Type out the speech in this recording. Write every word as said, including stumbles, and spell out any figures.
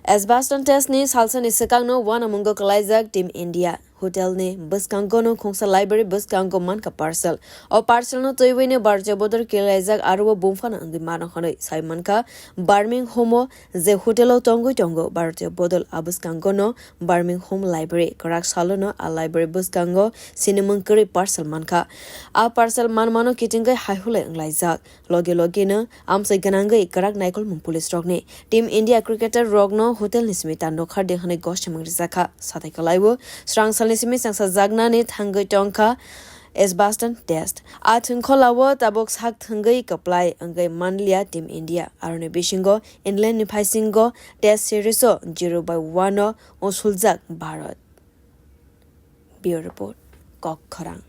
Edgbaston Test ni salsani swkangno uanamungo kwlaijak Team India. Hotel ni bwskango no khungsa library bwskango mankha parcel. O parcel no twiwi no Bharatiya bodol kilaijak aro o bumphano wngwi mano hwnwi sai mankha Birmingham o je hotel o tongwi tongo Bharatiya bodol a bwskango no Birmingham library. Kwrak salo no a library bwskango sinimung kwrwi parcel mankha. A parcel manmano kitingwi haihulai wnglaijak. Loge loge no amsai gwnangwi kwrak naikolmung police rokni. Team India cricketer rokno hotel ni simi tando khardi hwnwi gosimung rijakha. Satai kwlaiwo srang salni simi changsajaknani thangwi tongkha Edgbaston Test. A thwngkholao tabuk sak thwngwi kwplai wngwi manliya Team India. Aroni bisingo England ni phaisingo Test series o zero by one o usuljak Bharat. Bureau Report, Kok Khorang.